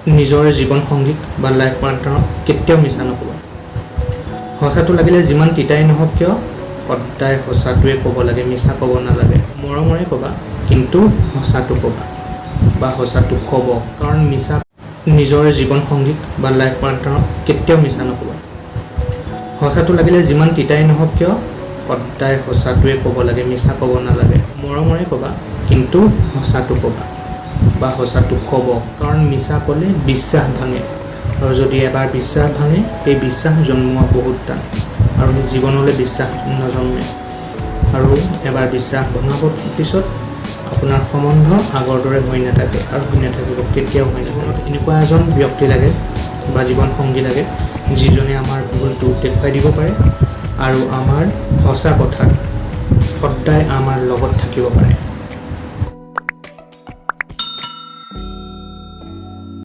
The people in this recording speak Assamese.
নিজৰ জীৱন সংগীক বা লাইফ পাৰ্টনাৰক কেতিয়াও মিছা নক'বা। সঁচাটো লাগিলে যিমান তিতাই নহওক কিয়, সদায় সঁচাটোৱে ক'ব লাগে, মিছা ক'ব নালাগে। মৰমৰে ক'বা, কিন্তু সঁচাটো ক'বা বা সঁচাটো ক'ব। কাৰণ মিছা নিজৰ জীৱন সংগীক বা লাইফ পাৰ্টনাৰক কেতিয়াও মিছা নক'বা। সঁচাটো লাগিলে যিমান তিতাই নহওক কিয়, সদায় সঁচাটোৱে ক'ব লাগে, মিছা ক'ব নালাগে। মৰমৰে ক'বা, কিন্তু সঁচাটো ক'বা বা সঁচাটো ক'ব। কাৰণ মিছা ক'লে বিশ্বাস ভাঙে আৰু যদি এবাৰ বিশ্বাস ভাঙে, সেই বিশ্বাস জন্মোৱা বহুত টান আৰু সেই জীৱনলৈ বিশ্বাস নজন্মে। আৰু এবাৰ বিশ্বাস ভঙাৰ পিছত আপোনাৰ সম্বন্ধ আগৰ দৰে হৈ নাথাকে আৰু হৈ নাথাকিব, কেতিয়াও হৈ। জীৱনত এনেকুৱা এজন ব্যক্তি লাগে বা জীৱন সংগী লাগে, যিজনে আমাৰ ভুলটো দেখুৱাই দিব পাৰে আৰু আমাৰ সঁচা কথাত সদায় আমাৰ লগত থাকিব পাৰে।